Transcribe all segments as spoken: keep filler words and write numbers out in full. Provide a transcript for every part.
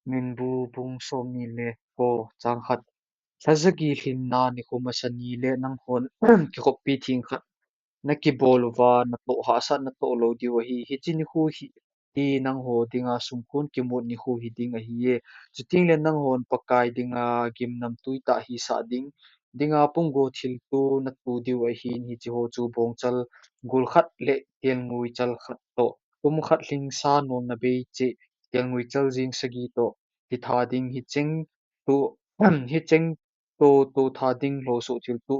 Minbu bung somni le ko chang khat. Lhasagi lhinna nikho masa ni le nanghon kikhoppi theng khat nakibol uva, natoh hahsat natoh lou diu ahi. Hiche nikho hi, hi nangho dinga sumkhon kimut nikho hiding ahiye. Chuteng le nanghon Pakai dinga gimnamtui tah hisah ding, dinga pumgo thilto natoh diu ahin, hiche ho chu bongchal gul khat le kelngoi chal khat toh, kum khat lhingsa nolna bei cheh, kelngoi chal jing sagi toh, titha ding hicheng toh, hicheng toh, toh tha ding lhosoh thilto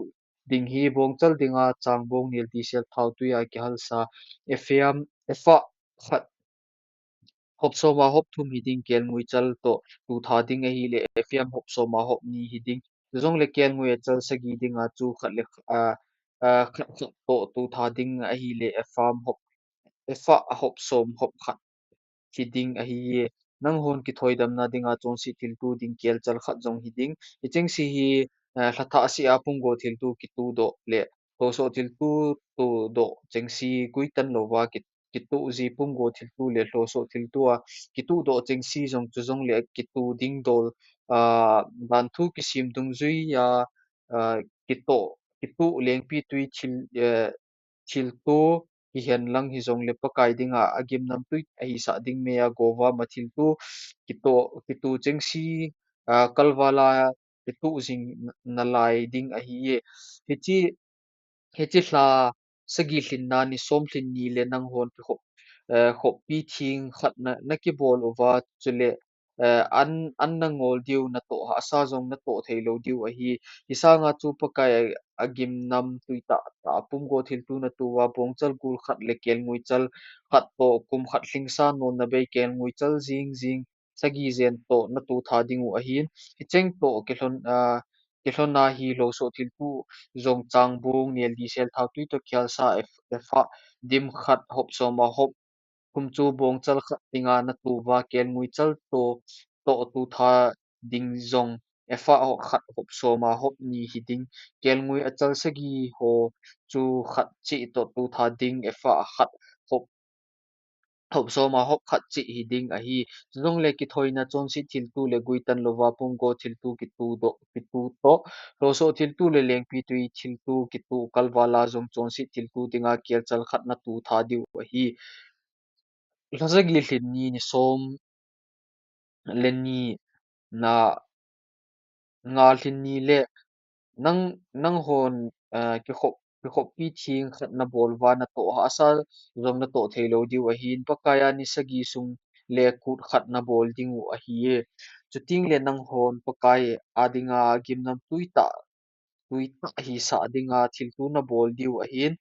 ding hi bongchal dinga changbong nel, diesel, thaotui a kihalsa, ephah, ephah khat hop som a hop thum hiding, kelngoi chal toh toh tha ding ahile, ephah hop som a hop ni hiding. Chujongle kelngoi achal sagi dinga chu khat le, a, a, khat, khat toh toh tha ding ahile, ephah hop, ephah hop som hop khat hiding ahiye. Nanghon kithoidamna dinga chonset thilto ding kelchal khat jong hiding. Hichengse hi, a, lhathah sea pumgo thilto kitoh doh le lhosoh thilto toh doh chengse guitan louva ki, kitoh ji, pumgo thilto le lhosoh thilto a kitoh doh chengse jong, chujongle kitoh ding dol, a, vanthu kisem dungjuia, a, kitoh, kitoh lengpitwi thil, a, thilto hihen lang hijongle Pakai dinga agimnamtui ahisah ding, meiya gova ma thilto kitoh, kitoh chengse, a, kalvala kitoh jing nalai ding ahiye. Hiche, hiche lha sagi lhinna ni som lhinni le nanghon kikhop, eh, khoppi theng khat na, nakibol uva, chule, eh, an, an nangol diu, natoh hahsa jong natoh thei lou diu ahi. Hisanga chu Pakai a, agimnamtui tah, tah pumgo thilto natoh uva, bongchal gul khat le kelngoi chal khat toh, kum khat lhingsa nolna bei, kelngoi chal jing jing sagi jen toh natoh tha ding u ahin. Hicheng toh kilhon, a, kilhonna hi lhosoh thilto jong changbong nel, diesel, thaotui toh kihalsa, eph, ephah dim khat hop som a hop thum chu bongchal khat dinga natoh uva, kelngoi chal toh, toh toh tha ding jong ephah khat hop som a hop ni hiding. Kelngoi achal sagi ho chu khat cheh toh toh tha ding, ephah khat hop, hop som a hop khat cheh hiding ahi. Chujongle kithoina chonset thilto le guitan louva pumgo thilto kitoh doh, kitoh toh, lhosoh thilto le lengpitwi thilto kitoh kalvala jong chonset thilto dinga kelchal khat natoh tha diu ahi. Lhasagi lhinni ni som le ni na nga lhinni le nang, nanghon, eh, kikhop, kikhoppi theng khat nabol uva, natoh hahsa jong natoh thei lou diu ahin, Pakai a ni sagi sung le kut khat nabol ding u ahiye. Chuteng le nanghon Pakai a dinga gimnamtui tah, tui tah hisah dinga thilto nabol diu ahin,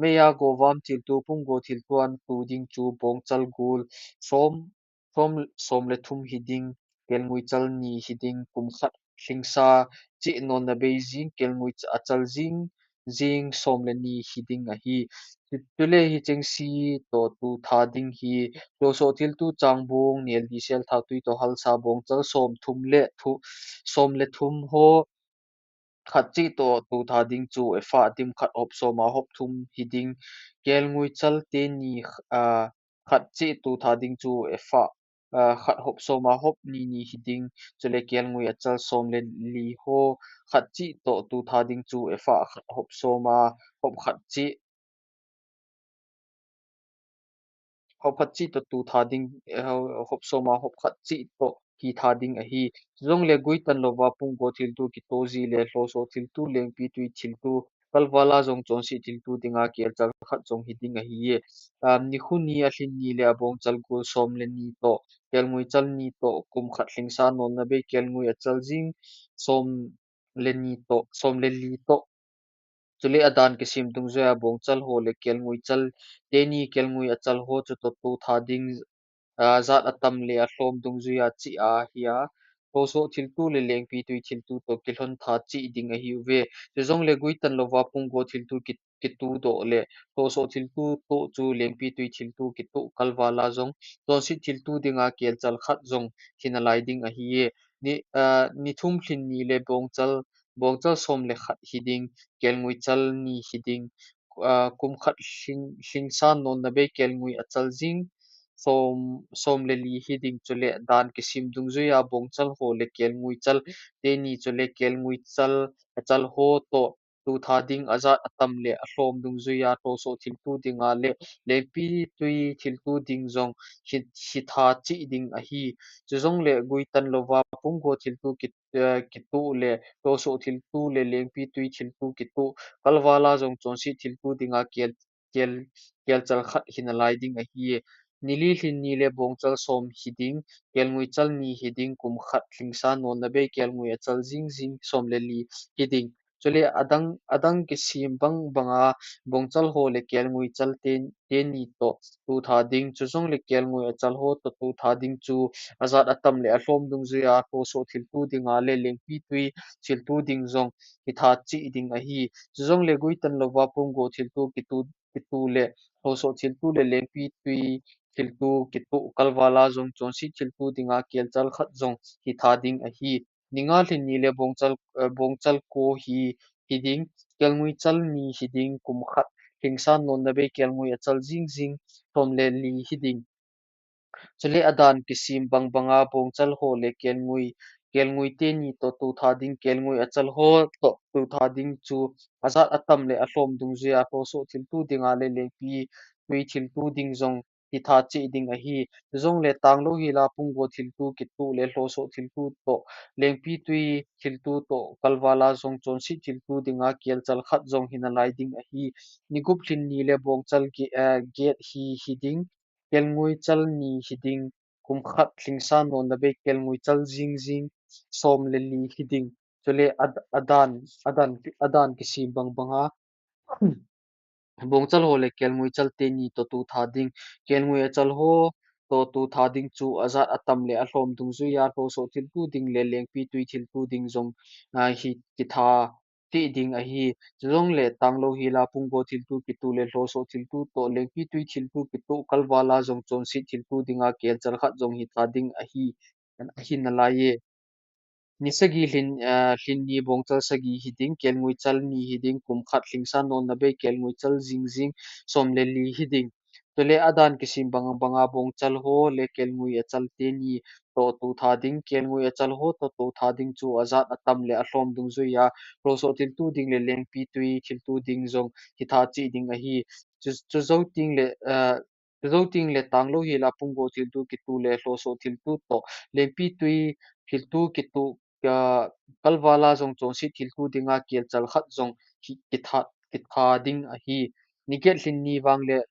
meiya gova ma thilto, pumgo thilto a natoh ding chu bongchal gul som, som, som le thum hiding, kelngoi chal ni hiding, kum khat lhingsa cheh nolna bei jing, kelngoi ch, achal jing, jing som le ni hiding ahi. Chu, chule hichengse toh toh tha ding hi lhosoh thilto, changbong nel, diesel, thaotui toh halsa, bongchal som thum le thu, som le thum ho, khat cheh toh toh tha ding chu ephah dim khat hop som a hop thum hiding, kelngoi chal teni, a, khat cheh toh tha ding chu ephah, a, khat hop som a hop ni ni hiding, chule kelngoi achal som le li ho, khat cheh toh toh tha ding chu ephah khat hop som a hop khat cheh, hop khat cheh toh toh tha ding, eh, hop som a hop khat cheh toh kitha ding ahi. Chujongle guitan louva pumgo thilto kitoh ji le lhosoh thilto, lengpitwi thilto, kalvala jong chonset thilto dinga kelchal khat jong hiding ahiye. Um, nikho ni alhinni le abongchal gul som le ni toh, kelngoi chal ni toh, kum khat lhingsa nolna bei, kelngoi achal jing som le ni toh, som le li toh, chule adan kisem dungjuia bongchal ho le kelngoi chal teni, kelngoi achal ho chu toh toh tha ding, a, jat atam le alhom dungjuia cheh ahi a, lhosoh thilto le lengpitwi thilto toh kilhon tha cheh ding ahiuve. Chujongle guitan louva pumgo thilto ki, kitoh doh le lhosoh thilto toh chu lengpitwi thilto kitoh kalvala jong chonset thilto dinga kelchal khat jong hinalai ding ahiye. Ni, a, ni thum lhinni le bongchal, bongchal som le khat hiding, kelngoi chal ni hiding, a, kum khat lhing, lhingsa nolna bei, kelngoi achal jing, som, som le li hiding, chule dan kisem dungjuia bongchal ho le kelnguichal teni chule kelnguichal, achal ho toh tutha ding ajat atam le alhom dungjuia lhosoh thiltu dinga le lengpitwi thiltu ding jong hi, hitha cheh ding ahi. Chujongle guitan louva pumgo thiltu ki, eh, kituh le lhosoh thiltu le lengpitwi thiltu kituh kalvala jong chonset thiltu dinga kel, kel, kelchal khat hinalai ding ahi. Nili lhin ni le bongchal som hiding, kelnguichal ni hiding, kum khat lhingsa nolna bei kelngui achal jingjing som le li hiding. Chule adang, adang kisem bang banga bongchal ho le kelnguichal te, teni toh tutha ding, chujongle kelngui achal ho toh tutha ding chu ajat atam le alhom dungjuia lhosoh thiltu dinga le lengpitwi thiltu ding jong hitha cheh ding ahi. Chujongle guitan louva pumgo thiltu kitu, kitu le lhosoh thiltu le lengpitwi thiltu kituh kalvala jong chonset thiltu dinga kelchal khat jong hitha ding ahi. Ninga lhin ni le bongchal, eh, bongchal ko hi, hiding, kelnguichal ni hiding, kum khat lhingsa nolna bei kelngui achal jingjing som le li hiding. Chule adan kisem bang banga bongchal ho le kelngui, kelngui teni toh tutha ding, kelngui achal ho toh tutha ding chu ajat atam le alhom dungjuia lhosoh thiltu dinga le lengpitwi thiltu ding jong hitha cheh ding ahi. Chujongle tanglou hila pumgo thiltu kituh le lhosoh thiltu toh lengpitwi thiltu toh kalvala jong chonset thiltu dinga kelchal khat jong hinalai ding ahi. Nigup lhin ni le bongchal ge, eh, get hi, hiding, kelnguichal ni hiding, kum khat lhingsa nolna bei kelnguichal jingjing som le li hiding. Chule ad, adan, adan, adan kisem bang banga bongchal ho le kelnguichal teni toh tutha ding, kelngui achal ho toh tutha ding chu ajat atam le alhom dungjuia lhosoh thiltu ding le lengpitwi thiltu ding jong, ah, hi, kitha cheh ding ahi. Chujongle tanglou hila pumgo thiltu kituh le lhosoh thiltu toh lengpitwi thiltu kituh kalvala jong chonset thiltu dinga kelchal khat jong hitha ding ahi, ahinalaiye. Ni sagi lhin, ah, lhin ni bongchal sagi hiding, kelnguichal ni hiding, kum khat lhingsa nolna bei kelnguichal jingjing som le li hiding. Chule adan kisem bang banga bongchal ho le kelngui achal teni toh tutha ding, kelngui achal ho toh tutha ding chu ajat atam le alhom dungjuia lhosoh thiltu ding le lengpitwi thiltu ding jong hitha cheh ding ahi. Chu, chujou tengle, eh, chujou tengle tanglou hila pumgo thiltu kituh le lhosoh thiltu toh lengpitwi thiltu kituh, ah, kalvala jong chonset thiltu dinga kelchal khat jong hi, kitha, kitha ding ahi. Niget lhin ni vangle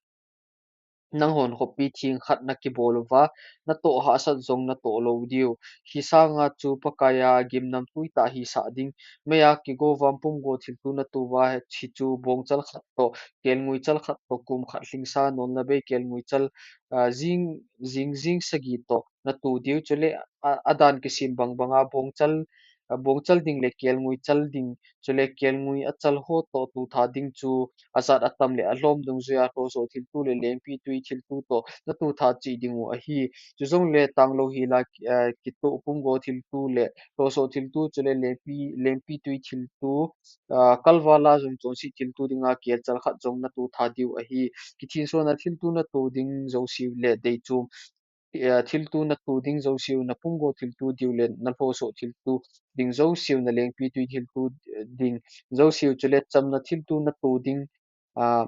nanghon khopi theng khat nakibol uva, natoh hahsat jong natoh lou diu. Hisanga chu Pakaiya gimnamtwi tah hisah ding. Meiya kigo vam pumgo thiltu natu uva, hichu bongchal khat toh, kelnguichal khat toh, kum khat lhingsa nolna bei kelnguichal, ah, jing, jingjing sagi toh natu diu. Chule, ah, adan kisem bang banga bongchal, ah, bongchal ding le kelnguichal ding, chule kelngui achal ho toh tutha ding chu ajat atam le alhom dungjuia lhosoh thiltu le lengpitwi thiltu toh natutha cheh dingu ahi. Chujongle tanglou hila, eh, kituh pumgo thiltu le lhosoh thiltu chule lengpi, lengpitwi thiltu, ah, kalvala jong chonset thiltu dinga kelchal khat jong natutha diu ahi. Kithinsona thiltu natu ding jouseu le deichum, eh, thiltu natu ding jouseu, napumgo thiltu diu le nalhosoh thiltu ding jouseu, nalengpitwi thiltu, eh, ding jouseu chule chamna thiltu natu ding, ah,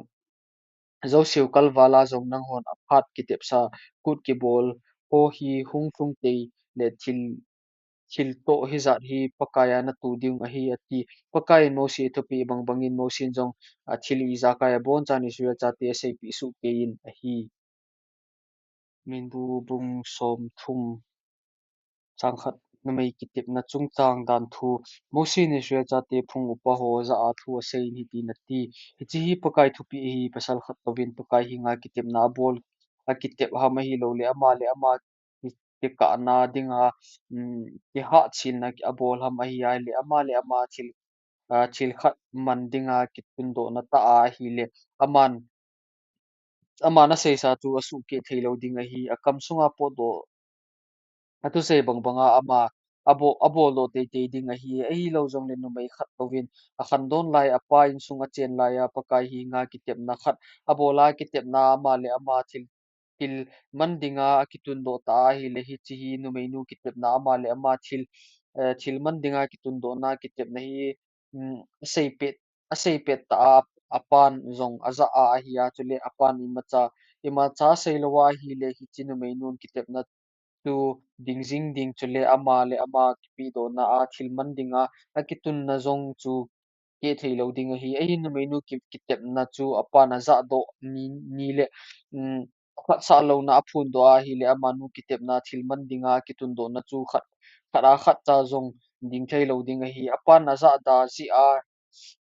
jouseu kalvala jong nanghon aphat kitepsa kut kibol ho hi hung lhung tei le thil, thil toh hijat hi Pakaiya natu ding ahi, ati. Pakaiyin Mose thupeh bang bangin Mosen jong, ah, thil ijakai abonchan Israel chate aseipeh sohkeiyin ahi. Mindu bung somthum, chang khat, numei kitepna chungchang danthu. Mosen Israel chate phung upa ho jah a thu aseiyin hitin ati, Hiche hi Pakai thupeh ahi, pasal khat touvin Pakai henga kitepna abol, akitep ham ahilouleh ama le ama ki, kikahna dinga, um, kihahchelna abol ham ahi ahileh ama le ama thil, ah, thil khat man dinga kitundohna tah a ahileh, aman, aman aseisa chu asuhkeh theilou ding ahi, akam sunga potdoh, athusei bang banga ama, abo, aboldoh teitei ding ahi, ahilou jongleh numei khat touvin, akhangdon lai, apa insung achen laiya, Pakai henga kitepna khat, abola kitepna ama le ama thil, thil man dinga akitundoh ta ahile, hiche hi numeinu kitepna ama le ama thil, eh, thil man dinga kitundohna kitepna hi, um, asei pet, asei pet ta a, apan jong aja a ahi a, chule apan imacha, imacha asei lou ahile, hiche numeinun kitepna chu ding jing ding, chule ama le ama kipedohna a thil man dinga akitunna jong chu keh thei lou ding ahi. Ahin numeinu ki-, kitepna chu apan ajahdoh ni, ni le, um, phatsah louna aphondoh ahile amanu kitepna thil man dinga kitundohna chu khat, khat a khat cha jong ding thei lou ding ahi. Apan ajahda jeh a,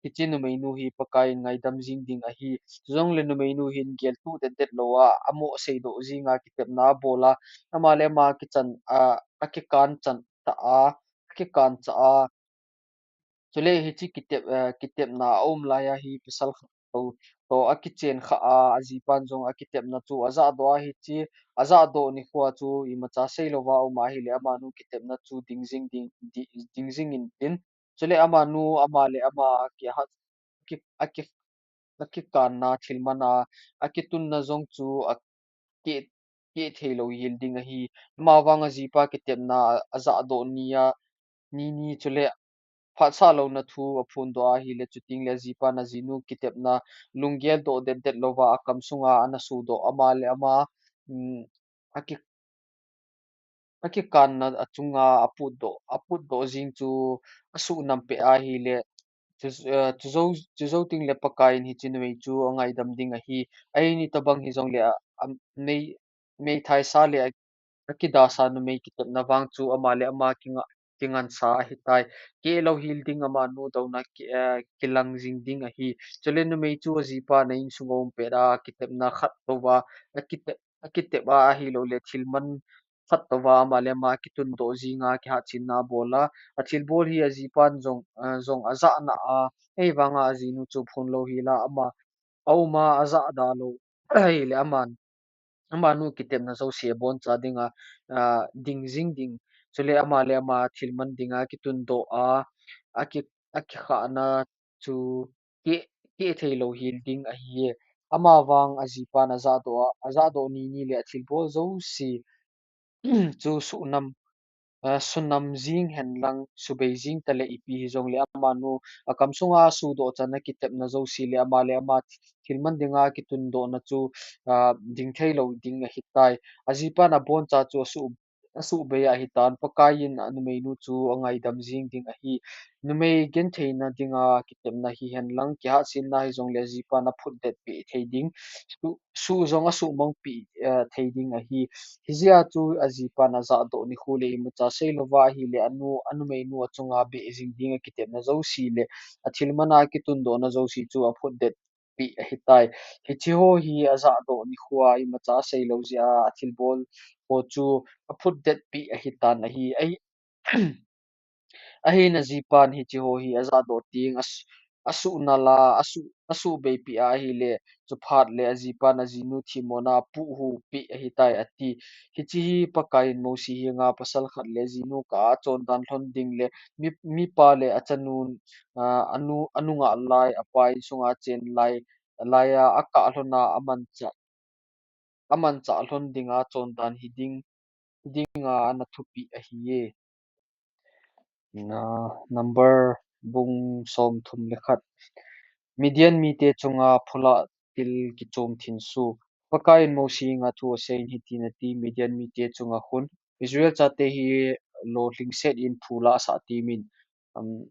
hiche numeinu hi Pakaiyin ngaidam jing ding ahi. Chujongle numeinu hin geltuh det det louva, amoh seidoh jinga kitepna abol a, ama le ama kichan, a, akikan chan ta a, akikan cha a. Chule hiche kitep, eh, kitepna aum laiya hi pasal khat toh, toh akichen kha a, ajipan jong akitepna chu ajahdoh a, hiche ajahdoh nikho a chu imacha sei louva aum ahile amanu kitepna chu ding jing ding, di-, ding jing intin. Chule amanu, ama le ama kiha, ki, aki, akikanna thil man a, akitunna jong chu akeh, keh thei lou hel ding ahi. Amavang ajipa kitepna ajahdoh ni a, ni ni chule phatsah louna thu aphondoh ahile, chutengle ajipan ajinu kitepna lunggel doh det det louva akam sunga ana sudoh, ama le ama, um, aki, akikanna achunga aputdoh, aputdoh jing chu asuhnam peh ahile, chu, eh, chujou, chujou tengle Pakaiyin hiche numei chu angaidam ding ahi. Ahin itobang hijongle a, a mei, meithaisa le a, akidasa numei kitepna vang chu ama le ama kinga, kingansa ahitai. Keh lou hel ding, amanu douna ki, eh, kilang jing ding ahi. Chule numei chu ajipan a insung aum pet a, kitepna khat touva, akitep, akitep a ahiloule thil man khat touva ama le ama kitundoh jinga kihatchenna abol a. Athilbol hi ajipan jong, eh, jong ajahna a, ahivanga ajinu chu phon lou hel a, ama, auma ajahda lou ahile aman, amanu kitepna jouse aboncha dinga, ah, ding jing ding. Chule ama le ama thil man dinga kitundoh a, aki, akikhahna chu keh, keh thei lou hel ding ahi e. Amavang ajipan ajahdoh a, ajahdoh ni ni le athilbol jouse chu suhnam, ah, suhnam jing henlang, subei jing tale ipi hijongle amanu akam sunga sudoh chan akitepna jouse le ama le ama thil man dinga kitundohna chu, ah, ding thei lou ding ahitai. Ajipan aboncha chu asuh, asuhbei ahitan, Pakaiyin anumeinu chu angaidam jing ding ahi. Numei gentheina dinga kitepna hihenlang, kihatchenna hijongle ajipan aphutdet peh thei ding, su, suh jong asuhmang peh, eh, thei ding ahi. Hijeh a chu ajipan ajahdoh nikho le imacha sei louva ahile anu, anumeinu achunga beh jing ding akitepna jouse le athil man a kitundohna jouse chu aphutdet peh ahitai. Hiche ho hi ajahdoh nikho a imacha asei lou jeh a athilbol ho chu aphutdet peh ahitan ahi. Ahi, ahin ajipan hiche ho hi ajahdoh teng, as, asuhnal a, asuh, asuhbei peh ahile, chuphat le ajipan ajinu themmona apuihuh peh ahitai ati. Hiche hi Pakaiyin Mosi henga pasal khat le ajinu kah a achondan lhon ding le mi, mipa le achanun, ah, anu, anungah lai, apa insunga achen lai, laiya akah lhon a amanchah, amanchah lhon dinga chondan hiding, hidinga ana thupeh ahi e. Na, Number bung somthum le khat. Midian mite chunga phulah til kichom thinsu. Pakaiyin Mosi henga thu aseiyin hitin ati, Midian mite chunga khun Israel chate hi lolhingset in phulah sah temin, um,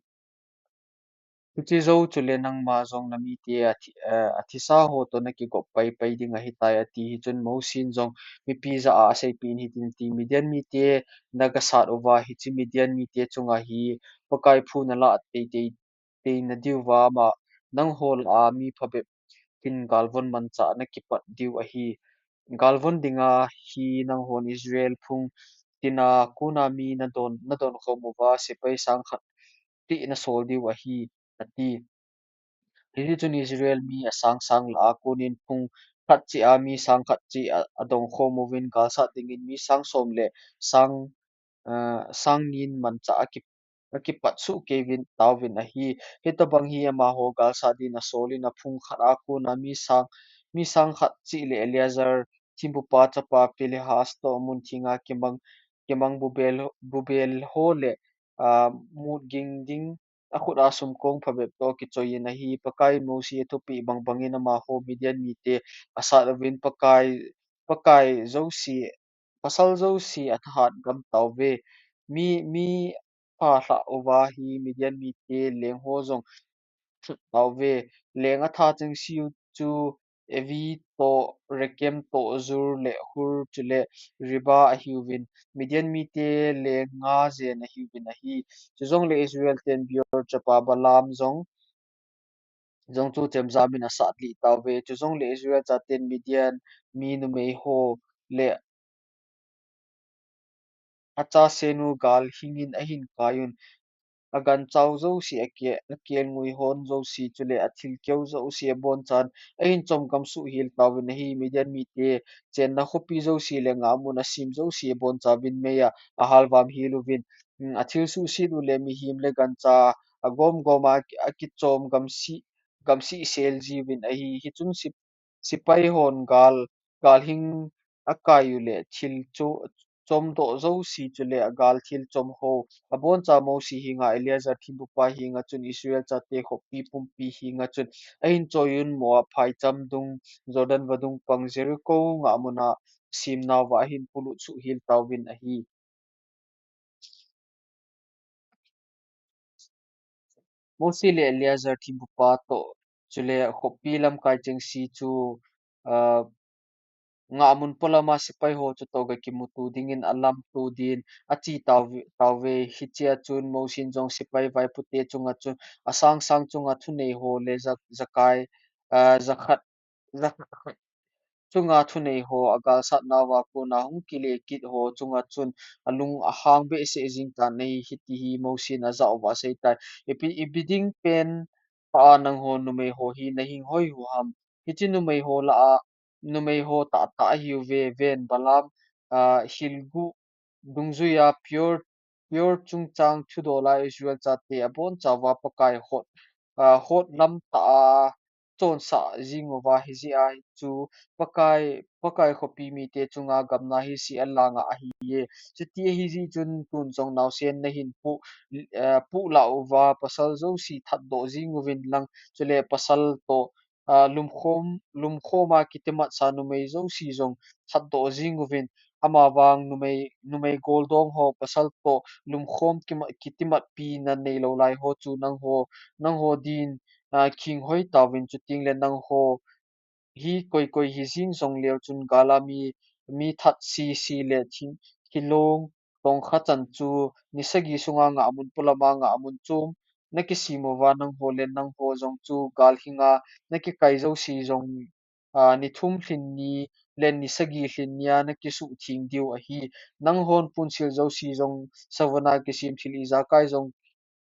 hiche jou chule nangma jong namite athi, eh, athisa ho toh nakigop paipai ding ahitai ati. Hichun Mosin jong mipi jah a aseipeh in hitin ati, Midian mite nagasat uva, hiche Midian mite chunga hi Pakai phu nalah teitei, teina diuva ama nangho lah a mi phabep hin galvon manchah nakipat diu ahi. Galvon dinga hi nanghon Israel phung tina kona mi nadon, nadon khom uva, sepai sang khat cheh nasol diu ahi, ati. Hitichun Israel mi asang sang lah a konin phung khat cheh a mi sang khat cheh a, adong khom uvin galsat dingin mi sang som le sang, ah, sang ni manchah aki, akipat soh kei uvin tauvin ahi. Hitobang hi amaho galsat din asolin aphung khat a kona mi sang, mi sang khat cheh le Eleazar thempupa chapa Phinehas toh mun thenga kimang, kimang bubel, bubel ho le, ah, mut ging ding akhut a sumkong phabep toh kichoi in ahi. Pakaiyin Mose athupeh bangbang in amaho Midian mite asat uvin Pakai, Pakai jouse, pasal jouse athahat gam tauve. Mi, mi phalhah uva hi Midian mite leng ho jong tauve. Leng atha chengse u chu Evi toh, Rekem toh, Zur le Hur chule Reba ahiuvin, Midian mite leng nga jen ahiuvin ahi. Chujongle Israel ten Beor chapa Balaam jong, jong chu chemjam in asat lih tauve. Chujongle Israel chaten Midian mi numei ho le achasenu gal hing in ahin kai un. Aganchau jouse, ake, akelngoi hon jouse chule athilkeu jouse abonchan ahin chomgam suh hel tauvin ahi. Midian mite chenna khopi jouse le ngahmun asem jouse abonchauvin meiya ahalvam hel uvin, mm, athil suhset u le mihem le gancha agomgom a aki, akichom gamsih, gamsih sel jiuvin ahi. Hichun sip, sipai hon gal, gal hing akai u le thil chu chomdoh jouse chule agal thil chom ho aboncha Mose henga Eleazar thempupa henga chun Israel chate khoppi pumpi henga chun ahin choi un. Moab phaicham dung, Jordan vadung pang, Jericho ngahmun a asemnauva ahin polut suh hel tauvin ahi. Mose le Eleazar thempupa toh chule khoppi lamkai chengse chu, ah, ngahmun polama sipai ho chutoh ga kimuto dingin alamto din ache tau, tauve. Hichea chun Mosen jong sipai vaipute chunga chun asang sang chunga thunei ho le ja, jakai, ah, jakhat, jakhat chunga thunei ho agalsatnauva kona hung kile kit ho chunga chun alung ahang behseh jing tan ahi. Hiti hi Mosen ajah uva aseitai. Ipi, ipi ding pen pha a nangho numei ho hi nahing hoi u ham? Hiche numei ho lah a, numei ho tahtah ahiuve. Ven, Balaam, ah, hilguh dungjuia Peor, Peor chungchang thudol a Israel chate abonchauva Pakai hot, ah, hot lamtah a chonsah jing uva, hijeh a chu Pakai, Pakai khoppi mite chunga gamna hi se alanga ahiye. Chuti ahijeh chun tun jong naosen nahin pu, eh, puhlah uva pasal jouse thatdoh jing uvin lang, chule pasal toh, ah, lumkhom, lumkhom a kitimatsa numei jouse jong thatdoh jing uvin. Amavang numei, numei goldong ho pasal toh lumkhom kima, kitimatpina neilou lai ho chu nangho, nangho din, ah, kinghoi tauvin, chutengle nangho hi koi koi hijing jongleu chun gal a mi, mi that sese le thi, thilong tongkha chan chu ni sagi sunga ngahmun polama ngahmun chom nakisem uva nangho le nangho jong chu gal hinga nakikai jouse jong, ah, ni thum lhin ni le ni sagi lhin nia nakisuhtheng diu ahi. Nanghon ponsil jouse jong savun a kisem thil ijakai jong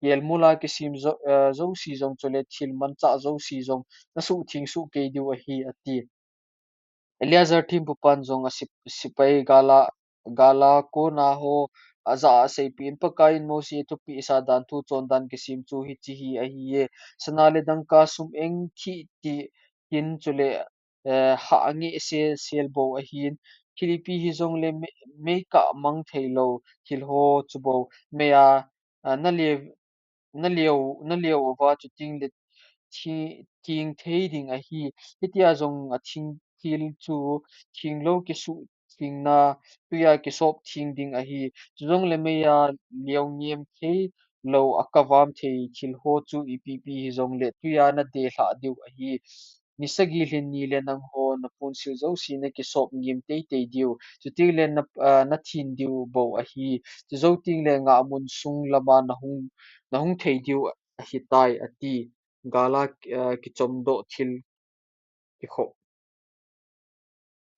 kelmul a kisem jo, eh, jouse jong chule thil manchah jouse jong nasuhtheng soh kei diu ahi, ati. Eleazar thempupan jong asip, sipai gal a, gal a kona ho ajah a aseipeh in, Pakaiyin Mose athupeh sa dan thu chondan kisem chu hiche hi ahiye. Sana le dangka sum engthih ti kin chule, eh, hah angeh sel sel bou ahin. Thil ipi hijongle mei, meikah mang theilou thil ho chu bou mei a, ah, naleo, naleo, naleo uva chutengle thi, theng thei ding ahi. Hitia jong atheng thil chu thenglou kisuhthengna, twi a kisop theng ding ahi. Chujongle mei a leo ngem theilou a kavam thei thil ho chu ipi pi hijongle twi a nadelhah diu ahi. Ni sagi lhin ni le nangho naponsil jouse nakisop ngem teitei diu. Chutengle na, ah, nathin diu bou ahi. Chujou tengle ngahmun sung lama nahung, nahung thei diu ahitai, ati. Gal a, ah, kichomdoh thil kikhop.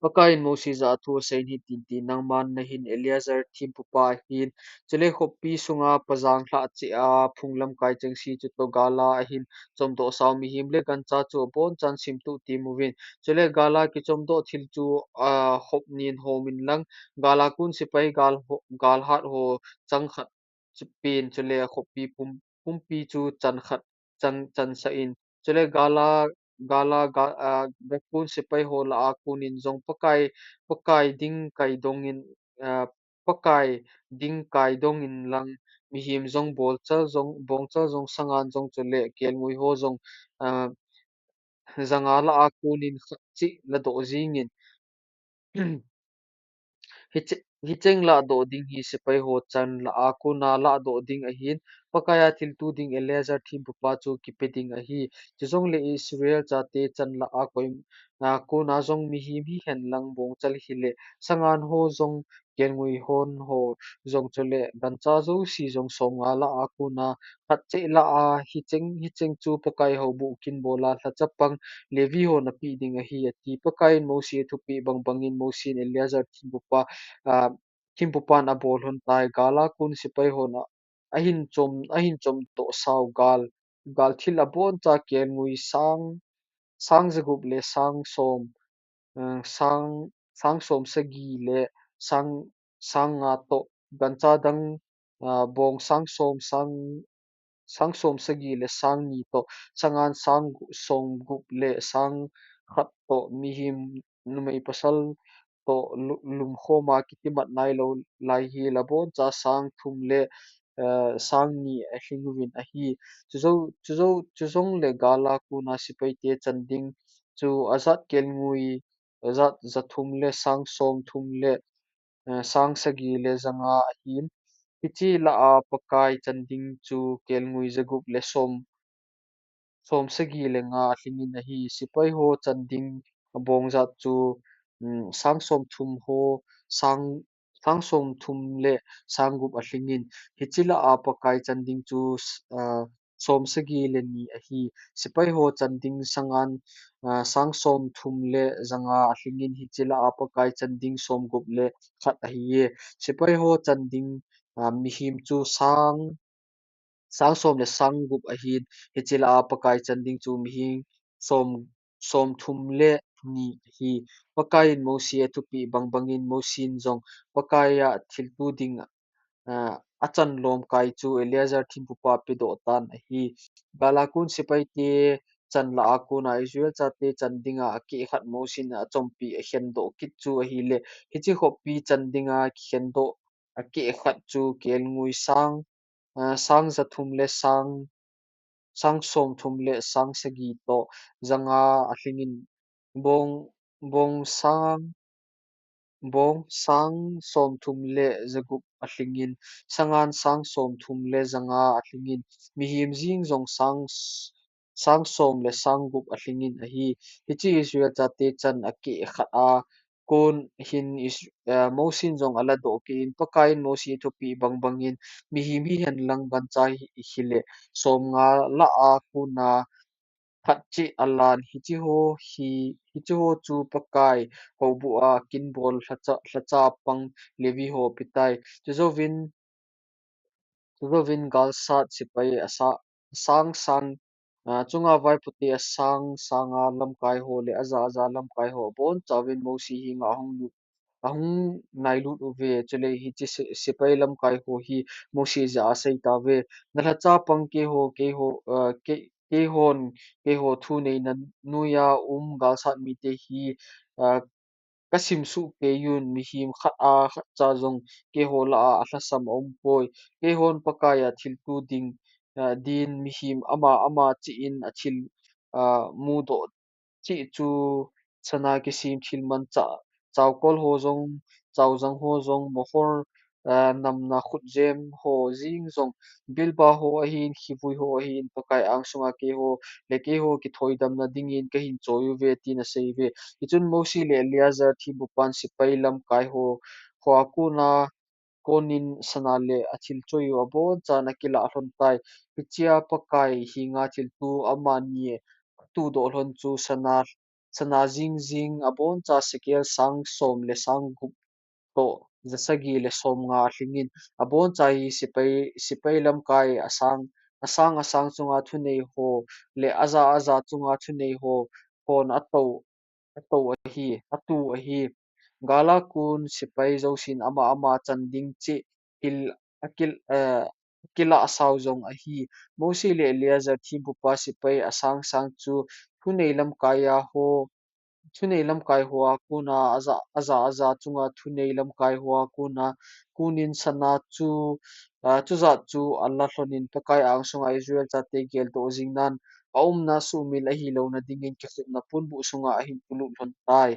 Pakaiyin Mose jah a thu aseiyin hitin ati, nangman nahin Eleazar thempupa ahin, chule khoppi sunga pajang lhah cheh a phung lamkai chengse chutoh gal a ahin chomdoh sau mihem le gancha chu abonchan simtuh tem uvin. Chule gal a kichomdoh thil chu, ah, khop nin hom in lang, gal a kon sipai gal ho, gal hat ho chang khat chu pen, chule khoppi pum, pumpi chu chan khat chang, chansah in. Chule gal a gala ga, ah, gakun sepai ho lah a kunin jong Pakai, Pakai ding kai dongin, ah, Pakai ding kai dongin lang mihem jong bolchal jong, bongchal jong sangan jong chule kelngoi ho jong, ah, janga lah a kunin khat cheh ladoh jingin. Hiche-, hicheng lahdoh ding hi sepai ho chan lah a kona lahdoh ding ahin, Pakai a thilto ding Eleazar thempupa chu kipe ding ahi. Chujongle Israel chate chan lah a koi, a, kona jong mihem hihen lang bongchal hile, sangan ho jong kelngoi hon ho jong chule gancha jouse jong somnga lah a kona khat cheh lah a hicheng, hicheng chu Pakai houbuh kin bola lhacha pang Levi ho napeh ding ahi, ati. Pakai in Mosi athupeh bangbangin Mosi in Eleazar thempupa, ah, thempupan abol lhon tai. Gala kun sepai hon a, ahin chom, ahin chom toh sao gal, gal thil aboncha kelngoi sang, sang jagup le sang som, eh, sang, sang som sagi le sang, sang nga toh gancha dang, ah, bong sang som, sang, sang som sagi le sang ni toh, sangan sang gu-, som gup le sang khat toh, mihem numei pasal toh lu-, lumkhoma kitimat nailou lai hi laboncha sang thum le, eh, sang ni alhing uvin ahi. Chujo, chujo, chujongle gala kona sepaite chan ding chu ajat kelngoi, ajat jathum le sang som thum le, eh, sang sagi le janga ahin. Hiche lah a Pakai chan ding chu kelngoi jagup le som, som sagi le nga alhingin ahi. Sepai ho chan ding abong jat chu, um, sang som thum ho, sang, sang som thum le sang gup alhingin. Hiche lah a Pakai chan ding chu, s-, ah, som sagi le ni ahi. Sepai ho chan ding sangan, ah, sang som thum le janga alhingin, hiche lah a Pakai chan ding som gup le khat ahiye. Sepai ho chan ding, ah, mihem chu sang, sang som le sang gup ahin, hiche lah a Pakai chan ding chu mihem som, som thum le ni ahi. Pakai in Mosi athupeh bangbangin Mosi in jong Pakai a thilto ding, ah, achan lom kai chu Eleazar thempupa pedoh tan ahi. Gala kun sepaite chan lah a kona Israel chate chan dinga akeh khat Mosi in achompi akhendoh kit chu ahile, hiche khopi chan dinga kikhendoh akeh khat chu kelngoi sang, ah, sang jathum le sang, sang som thum le sang sagi toh janga alhingin, bong, bong sang, bong sang som thum le jagup alhingin, sangan sang som thum le janga alhingin, mihem jing jong sang s-, sang som le sang gup alhingin ahi. Hiche Israel chate chan akeh khat a kon hin Is-, eh, Mosi in jong aladoh kit in, Pakai in Mosi athupeh bangbangin, mihem hihen lang gancha hi, hile, somnga lah a kona khat cheh alan, hiche ho hi, hiche ho chu Pakai houbuh a kin bol lhacha, lhacha pang Levi ho petai. Chujouvin, chujouvin galsat sepai asa-, sang sang, ah, chunga vaipote asang sanga lamkai ho le aja aja lamkai ho abonchauvin Mosi henga ahung lut, ahung nailut uve. Chule hiche se-, sepai lamkai ho hi Mosi jah a asei tauve. Nalhacha pang keiho, keiho, ah, kei, keihon, keiho thuneina noiya um galsat mite hi, ah, kasimsuh kei un, mihem khat a khat cha jong keiho lah a alhasam aumpoi. Keihon Pakai a thilto ding, ah, din mihem ama ama cheh in athil, ah, mudoh cheh chu sana kisim thil manchah, chaokol ho jong, chaojang ho jong, mohor, ah, namna khutjem ho jing jong, bilba ho ahin, khivui ho ahin, Pakai angsunga keiho le keiho kithoidamna dingin kahin choi uve, tin asei uve. Hichun Mosi le Eleazar thempupan sepai lamkai ho, ho a kona konin sana le athil choi u abonchan akilah lhon tai. Hichea Pakai henga thilto amani atudoh lhon chu sana, sana jing jing aboncha sekel sang som le sang gup toh ja sagi le som nga alhingin, aboncha hi sepai, sepai lamkai asang, asang, asang chunga thunei ho le aja, aja chunga thunei ho, hon atou, atou ahi, atu ahi. Gala kun sepai jousen ama, ama chan ding cheh thil akil, eh, akilah sao jong ahi. Mosi le Eleazar thempupa sepai asang sang chu thunei lamkai a ho, thunei lamkai hoa kona aja, aja, aja chunga thunei lamkai hoa kona kunin sana chu, a, chujat chu ala lhonin Pakai angsunga Israel chate geldoh jingnan aumna sumil ahilouna dingin kikhopna ponbuh sunga ahin polut lhon tai.